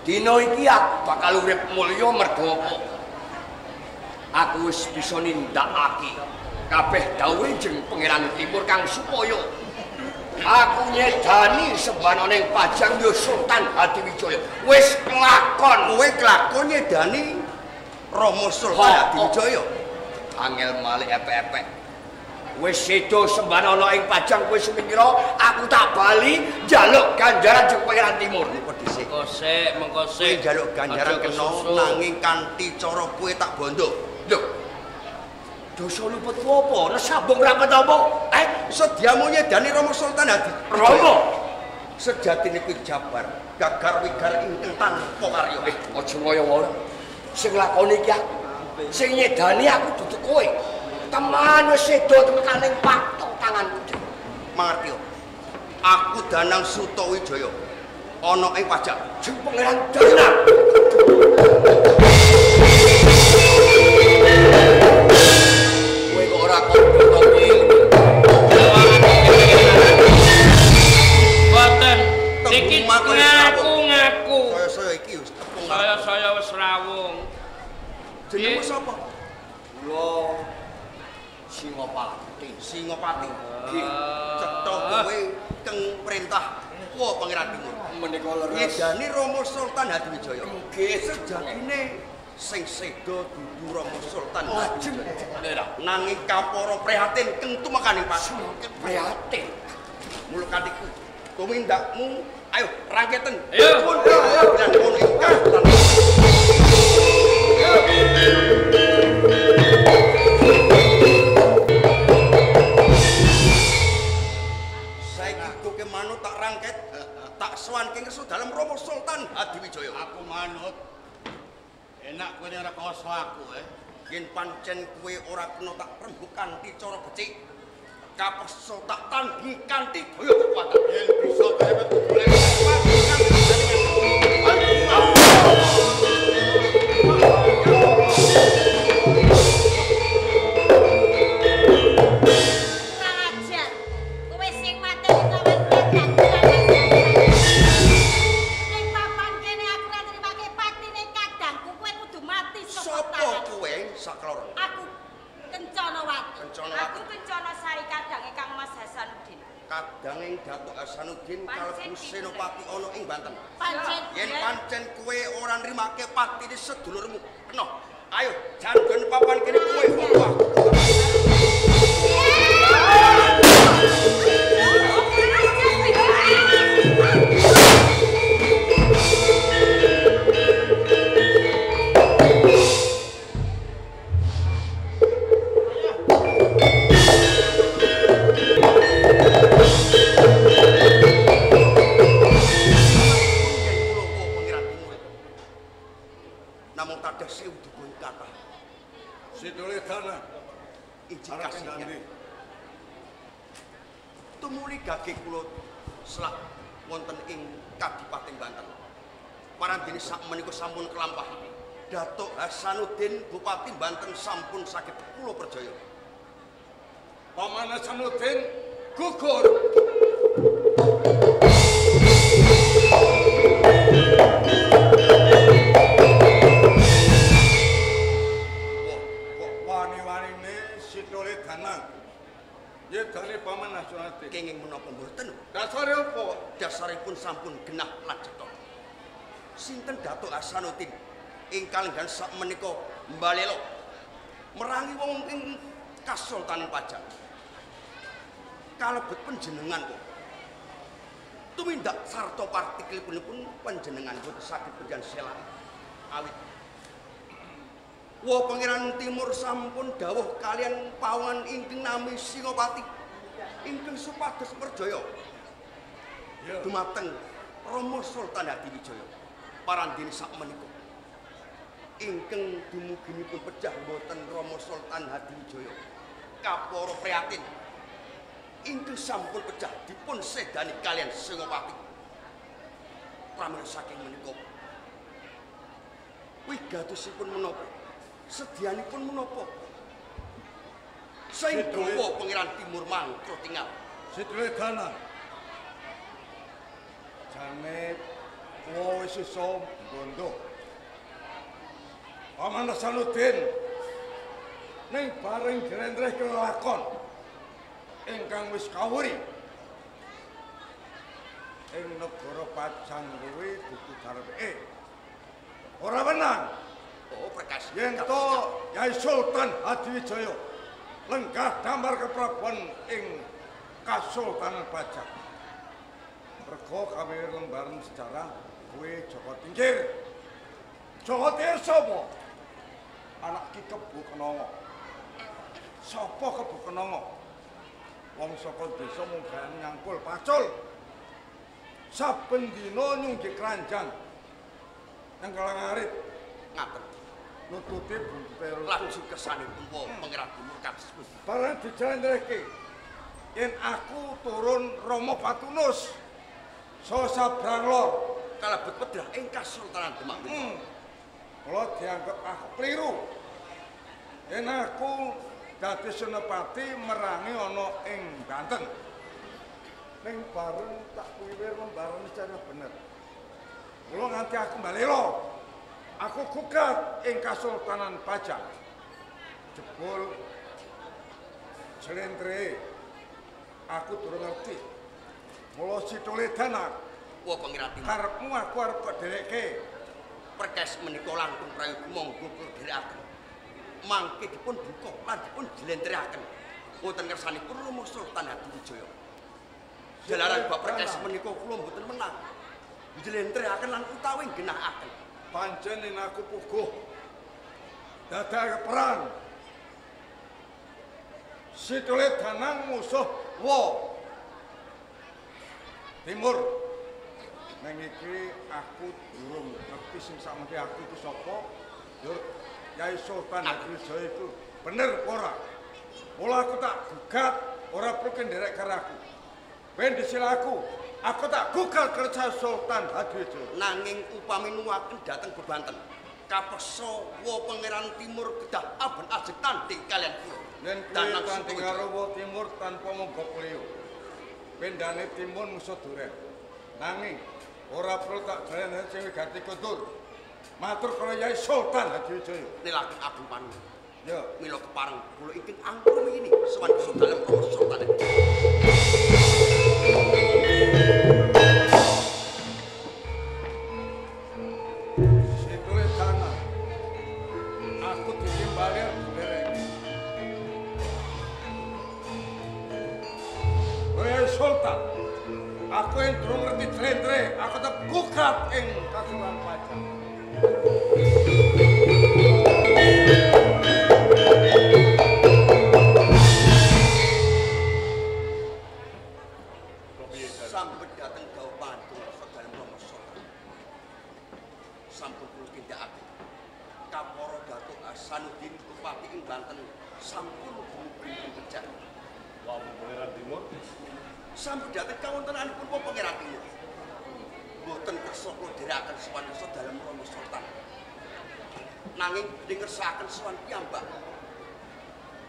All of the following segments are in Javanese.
Dina iki aku bakal urip mulya mergo apa? Aku wis bisa nindakake kabeh dawuhe jeng Pangeran Timur kang supaya aku nyedani sembanane ing Pajang ya Sultan Hadiwijaya. Wis kelakon, kowe kelakon nyedani Rama Sultan Hadiwijaya. Angel malik epek-epek. Wis sedo sembana ing Pajang kowe semikira aku tak bali njaluk ganjaran jeng Pangeran Timur. Mengko dhisik. Mengko sik. Kowe njaluk ganjaran kena nanging kanthi cara kowe tak bondo. Lho. Dosa luputku apa? Nesambung ra ketama. Sediamu nyedani Rama Sultan Hadi. Rama sejatine kuwi jabar, gagar wigar ingkang tanpa karya. Aja kaya ngono. Sing lakoni iki aku. Sing nyedani aku dudu kowe. Teman wis sedo tekaning patok tanganku. Mangerti. Aku Danang Sutawijaya ana ing Pajang. Jeng Pangeran Danang. Kowe kok ora kondo to, Ki? Boten. Niki ngaku-ngaku. Saya-saya iki wis tepung. Saya-saya wis rawung. Jenengmu sapa? Kula Singopati. Singopati. Nggih. Cetha kowe keng perintah wa Pangeran Timur. Menika leres. Nyedani Rama Sultan Hadiwijaya. Nggih, sejatine sing seda dudu Rama Sultan Hadiwijaya. Nanging kapara prihatin keng tumekaning pati. Prihatin. Mula katiku tumindakmu ayo rangketen. Ayo. Pun pun ingkang manut tak rangket, tak sowan ing ngersa dalem Rama Sultan Hadiwijaya. Aku manut. Enak kowe ora koso aku, Yen pancen kowe ora kena tak rembug kanthi cara becik, kapeksa tak tandingi kanthi daya kekuatan. Yen bisa kaya golek Kadanging Datuk Hasanuddin kalebu senopati ana ing Banten. Yen pancen kowe ora nrimake patine sedulurmu, kena. Ayo jandon papan kene kowe apa aku. Tumuli gage kula selak wonten ing Kadipaten Banten. Parandene sak menika sampun kelampah. Datuk Hasanuddin Bupati Banten sampun saged kula percaya. Paman Hasanuddin gugur. Kok wani-wanine Sitole Danang. Yedane Paman Hasanuddin. Kenging menapa mboten? Dasare apa? Dasaripun sampun genah lan cetha. Sinten Datuk Hasanuddin ingkang lenggan sak menika mbalela merangi wong ing Kasultanan Pajang. Kalebet panjenengan kok. Tumindak sarta partikelipun panjenengan boten saged penjan selak awit. Wa Pangeran Timur sampun dawuh kalian pawongan ingkang nami Singopati ingkang supados perjaya dumateng Rama Sultan Hadiwijaya. Parandene sak menika ingkang dumuginipun pejah boten Rama Sultan Hadiwijaya kapara prihatin ingkang sampun pejah dipun sedani kalian Singopati. Pramila saking menika wigatosipun menapa, sedianipun menapa sing gawa Pangeran Timur mangkro tinggal. Sidule Danang jane Kuwi wis iso mbondo. Paman Hasanuddin ning bareng jlentreh kelakon ingkang wis kawuri ing negara Pajang kuwi dudu garweke. Ora wenang. Oh, prekas. Yen to Yai Sultan Hadiwijaya lenggah damar keprabon ing Kasultanan Pajang. Mergo kawir lembaran sejarah kuwi Joko Tingkir. Joko Tingkir sapa? Anak Ki Kebo Kenanga. Sapa Kebo Kenanga? Wong saka desa mung gawe nyangkul pacul. Saben dina nyunggih keranjang. Nang kalang arit ngaten. Nututi buntute laju kesanipun Pangeran Timur kados pundi? Barang dijalentrehke yen aku turun Rama Patunus so sabrang lor kalebet pedrah ing Kasultanan Demak. Kula dianggep aku kliru. Yen aku dadi senopati merangi ana ing Banten. Ning bareng tak wiwir lembaran secara bener. Kula nganti aku mbalelo. Aku gugat ing Kasultanan Pajang. Jebul jlentre aku durung ngerti. Mula sithole danak. Wa Pangeran Timur. Karepmu aku arep kok dherekke. Perkes menika langkung prayoga monggo kula dherekaken. Mangke dipun buka lan dipun jlentrehaken. Wonten ngersanipun Rama Sultan Hadiwijaya. Jalaran bab perkes menika kula mboten menang. Jlentrehaken lan utawi genahaken. Pancen yen aku puguh dadake perang. Sithole danang musuh wa Timur. Neng iki aku durung ngerti sing sakmene aku iku sapa. Yo Yai Sultan Hadiwijaya iku bener ora? Mula aku tak gugat, ora perlu nderek karo aku. Ben disilaku, aku tak gugat kerja Sultan Hadiwijaya. Nanging upami nuwaken dhateng bebanten, kapeksa wa Pangeran Timur kedah aben ajeg tanding kalian kula. Yen kuwi tanding karo wa Timur tanpa monggo kliyo. Pendane Timur musuh duren. Nanging ora perlu tak jalen sing wigati kundur. Matur karo Yai Sultan Hadiwijaya. Nelaken agung panuwun. Ya, mila kepareng kula ingkang angkrumi ini sowan dalem Rama Sultan. Sithole tanah. Aku ditimbali derek. Yai Sultan, aku yang durung ngerti jlentre, aku tetep gugat ing Kasultanan Pajang. Sampun dhateng dawuh panjenengan dalem Rama Sultan. Sampun kula tindakaken. Kapara Datuk Hasanuddin Bupati ing Banten sampun dumugi pejah. Wau Pangeran Timur. Sampun dhateng kawontenanipun Pangeran Timur. Mboten kersa kula dherekaken sowan kersa dalem Rama Sultan. Nanging badhe ngersakaken sowan piyambak.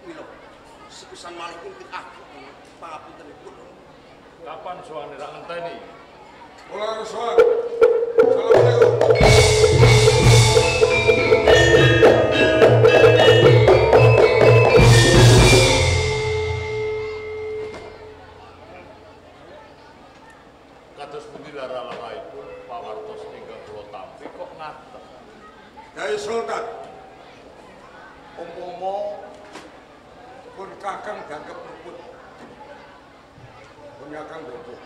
Mila sepisan malih ingkang ageng pangapuntenipun. Kapan sowan ra ngenteni? Kula sowan. Assalamualaikum. Kados pundi lara-laraipun pawartos ingkang kula tampi kok ngaten. Yai Sultan, umpama pun kakang dianggep luput, pun kakang bodoh.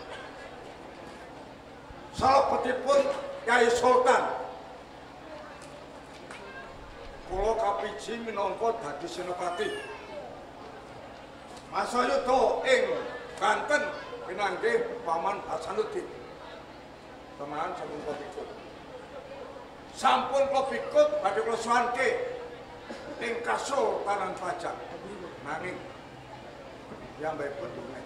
Salebetipun Yai Sultan, kula kapiji minangka dadi senopati. Masayuda ing Banten pinanggih Paman Hasanuddin. Teman sampun kula pikut. Sampun kula pikut badhe kula sowanke ing Kasultanan Pajang. Nanging piyambakipun dunge.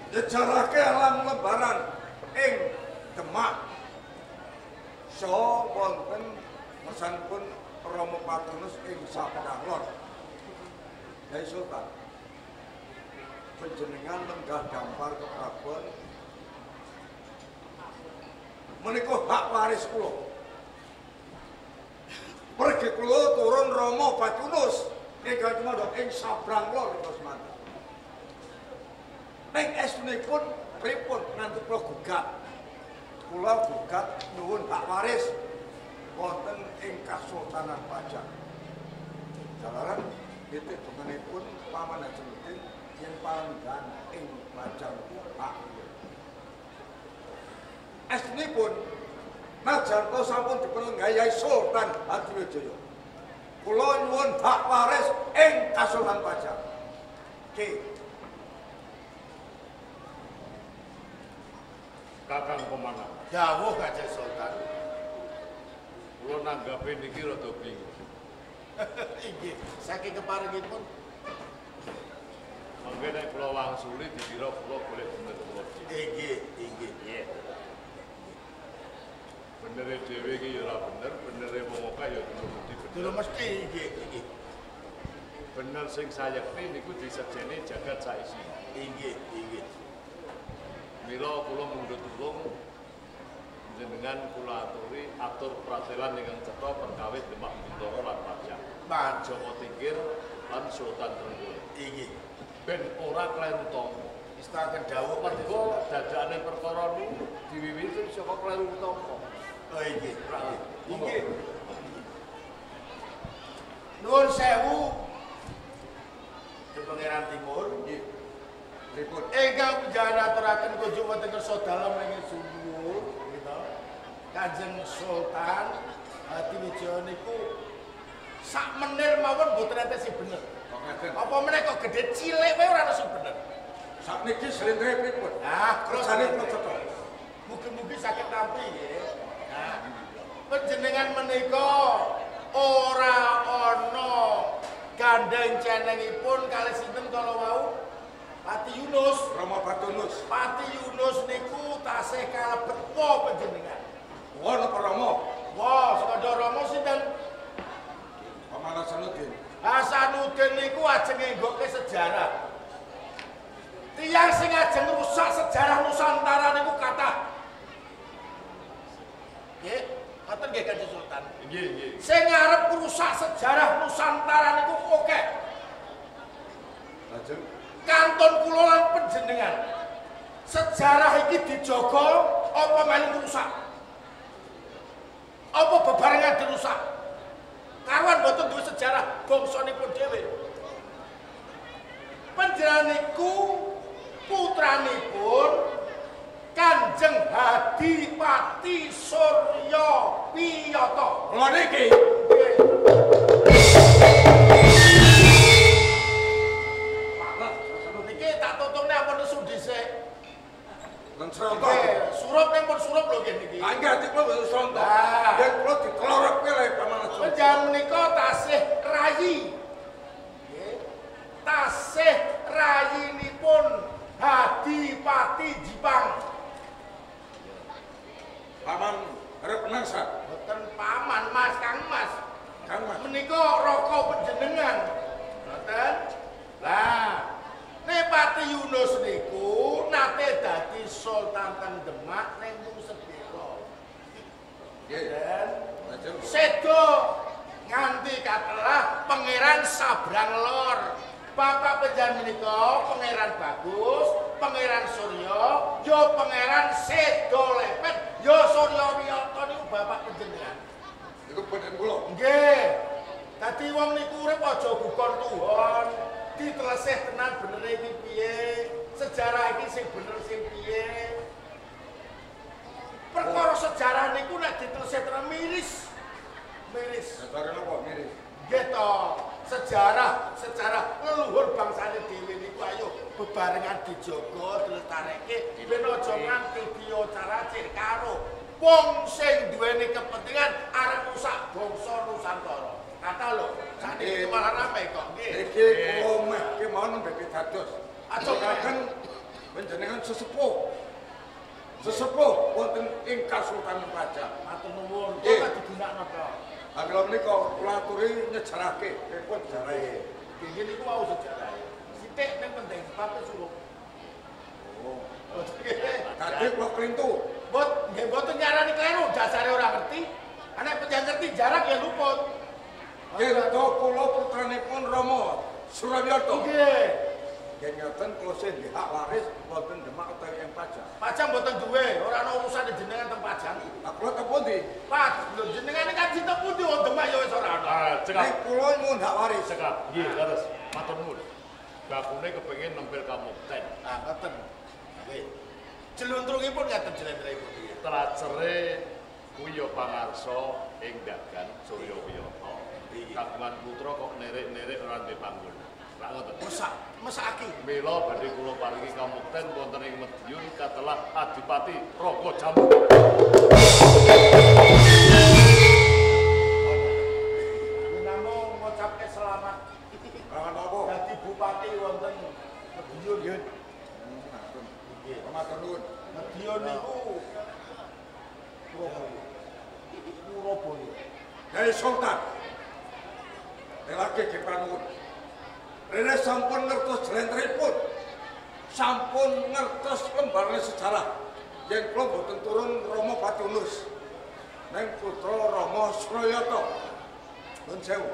Jejarake alam lembaran ing Demak. Saha wonten ngersanipun Rama Patunus ing Sabrang Lor. Yai Sultan, panjenengan lenggah dampar keprabon Menika hak waris kula. Pergi kula turun Rama Batunus ingkang tumandhok ing Sabrang Lor nika semanten. Ning estunipun pripun nganti kula gugat. Kula gugat nyuwun hak waris wonten ing Kasultanan Pajang. Jalaran titik bengenipun Paman Hasanuddin yen palenggan ing Pajang iku hak kula. Estunipun najan to sampun dipunlenggahi Sultan Hadiwijaya. Kula nyuwun hak waris ing Kasultanan Pajang. Ki Kakang Pemanah. Dawuh Kanjeng Sultan. Kula nanggapi niki rada bingung. Inggih, saking keparengipun mangke nek kula wangsuli dikira kula golek bener kula dhewe. Inggih, inggih. Nggih. Benere dhewe iki ya ora bener, benere wong akeh ya durung mesti bener. Durung mesti inggih, inggih. Bener sing sayekti niku disejeni jagat saisine. Inggih, inggih. Mila kula mundhut tulung jenengan kula aturi atur pratelan ingkang cetha perkawis Demak Bintara lan Pajang. Joko Tingkir lan Sultan Trenggulun. Inggih. Ben ora kleru tampa. Istaken dawuh mergo dadakane perkara niku diwiwiti saka kleru tampa. Oh inggih. Inggih. Nuwun sewu Pangeran Timur. Nggih. Pripun? Ingkang panjenengan aturaken kunjuk wonten kersa dalem ing sumur gitu. Kanjeng Sultan Hadiwijaya niku sak menir mawon mboten enten sing bener. Apa meneh kok gedhe cilik wae ora ana sing bener. Sakniki slendre pripun? Ah, kersane kula cetha. Mugi-mugi saged tampi nggih. Nah, panjenengan menika ora ana gandeng cenengipun kalih sinten kala wau? Pati Yunus, Rama Batunus. Pati Yunus niku tasih kalebet wa panjenengan. Wa napa Rama? Wa, sekadar Rama sinten? Paman Hasanuddin. Hasanuddin niku ajeng ngenggokke sejarah. Tiyang sing ajeng rusak sejarah Nusantara niku kathah. Nggih, ngoten nggih Kanjeng Sultan. Nggih, nggih. Sing arep ngrusak sejarah Nusantara niku akeh. Lajeng kantun kula lan panjenengan. Sejarah iki dijaga apa melu ngrusak? Apa bebarengan dirusak? Karuan boten duwe sejarah bangsanipun dhewe. Panjenengan niku putranipun Kanjeng Hadipati Surya Wiyata. Kula niki. Niki tak tutungne ampun nesu dhisik. Lan sronto. Surup ning pun surup lho nggih niki. Ah nggih ati kula mboten sronto. Yen kula ditelorepke lho Paman Agung. Panjenengan menika tasih rayi. Nggih. Tasih rayinipun Hadipati Jipang. Paman arep nangsa. Mboten paman Mas, Kang Mas. Kang Mas. Menika raka panjenengan. Mboten? Lah, nek Pati Yunus niku nate dadi sultan teng Demak ning mung sedhela. Nggih. Sedo nganti katelah Pangeran Sabrang Lor. Bapak panjenengan menika Pangeran Bagus, Pangeran Surya, ya Pangeran Sedo Lepet, ya Surya Wiyata niku bapak panjenengan. Niku boten kula. Nggih. Dadi wong niku urip aja gugon tuhon. Ditelesih tenan benere iki piye? Sejarah iki sing bener sing piye? Perkara sejarah niku nek ditelesih tenan miris. Miris. Sejarah napa miris? Nggih to. Sejarah sejarah leluhur bangsane dhewe niku ayo bebarengan dijaga, dilestareke ben aja nganti diocar-acir karo wong sing duweni kepentingan arep rusak bangsa Nusantara. Kata lho, sakniki malah rame kok nggih. Iki kula meh kemawon nembe dados. Aturaken panjenengan sesepuh. Sesepuh wonten ing Kasultanan Pajang. Matur nuwun. Kok digunakno to? Ha kula menika kula aturi nyejarahke pripun sejarahe. Nggih niku wau sejarahe. Sithik ning penting bape surup. Oh. Dadi kula klintu. Mbot nggih mboten nyarani kleru, dasare ora ngerti. Nek panjenengan ngerti jarak ya luput. Tirta kula putranipun Rama Surawiyoto. Nggih. Yen ngoten kula sing hak waris wonten Demak utawi ing Pajang. Pajang mboten duwe, ora ana urusane jenengan teng Pajang. Lah kula teng pundi? Pak, lho jenengane kan teng pundi wong Demak ya wis ora ana. Ah, cekap. Nek kula nyuwun hak waris. Cekap. Nggih, leres. Matur nuwun. Bakune kepengin nempel kamukten. Ah, ngoten. Nggih. Jeluntrungipun ngaten jlentrehipun iki. Tracere kuwi ya pangarsa ing dagan Surya Wiyata. Kagungan putra kok nerik-nerik ora duwe panggonan. Lak ngoten. Mesak, mesaki. Mila badhe kula paringi kamukten wonten ing Madiun katelah Adipati Raga Jambu. Namung ngucapke selamat. Selamat apa? Dadi bupati wonten Madiun. Nggih. Matur nuwun. Madiun niku Surabaya. Surabaya. Yai Sultan. Lelaki panuwun. Rene sampun ngertos jlentrehipun. Sampun ngertos lembarane sejarah. Yen kula mboten turun Rama Patunus. Neng putra Rama Surayata. Nuwun sewu.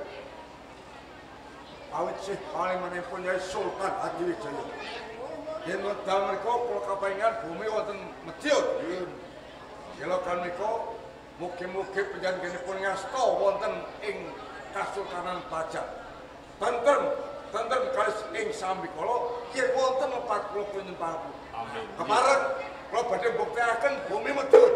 Awit sih palimanipun Yai Sultan Hadiwijaya. Yen wekdal menika kula kaparingan bumi wonten Madiun. Silakan menika mugi-mugi panjenenganipun ngasta wonten ing Kasultanan Pajang. Tentrem, tentrem kalis ing sambikala yen wonten lepat kula nyembah. Amin. Kepareng kula badhe mbuktekaken bumi Madiun.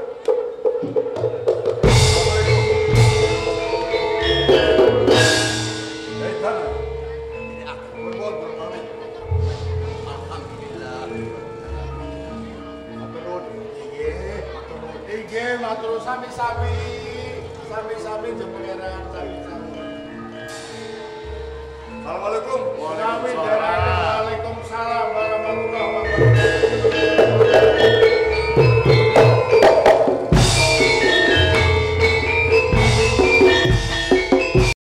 Nggih, matur sami-sami. Sami-sami jenengan sami-sami. Assalamualaikum. Waalaikumsalam warahmatullahi wabarakatuh.